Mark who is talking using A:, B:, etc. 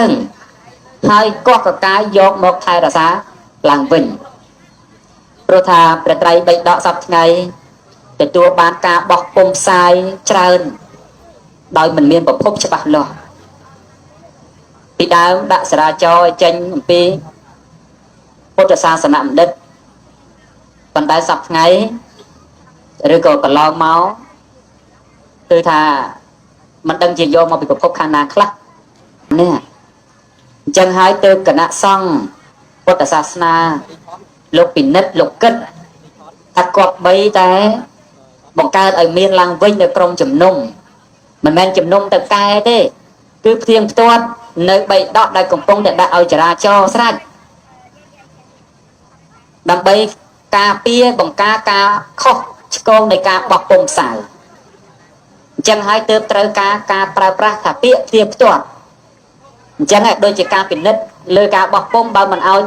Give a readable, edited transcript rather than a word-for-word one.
A: ឡើងហើយកោះកកាយយកមកថែរក្សាឡើងវិញព្រោះថាព្រះត្រៃបិដកសពថ្ងៃទទួលបានការបោះពុំផ្សាយច្រើនដោយមិនមានប្រភពច្បាស់លាស់ពីដើមដាក់សារាចរឲ្យចេញអំពីពុទ្ធសាសនបណ្ឌិតប៉ុន្តែសពថ្ងៃឬក៏កន្លងមកគឺថាមិនដឹងជាយកមកពីប្រភពខាងណាខ្លះនេះអញ្ចឹងហើយទើបគណៈសង្ឃពុទ្ធសាសនាលោកពិនិត្យលោកគិតថាគប្បីតែបង្កើតឲ្យមានឡើងវិញនៅក្រុមជំនុំមិនមែនជំនុំទៅកែទេគឺផ្ទៀងផ្ទាត់នៅបីដកដែលកំពុងតែដាក់ឲ្យចរាចរស្រេចដើម្បីការពារបង្ការការខុសឆ្គងនៃការបោះពុំផ្សាយអញ្ចឹងហើយទើបត្រូវការការប្រើប្រាស់ថាពាក្យផ្ទៀងផ្ទាត់អញ្ចឹងហើយដូចជាការពិនិត្យលើការបោះពុំបើមិនឲ្យ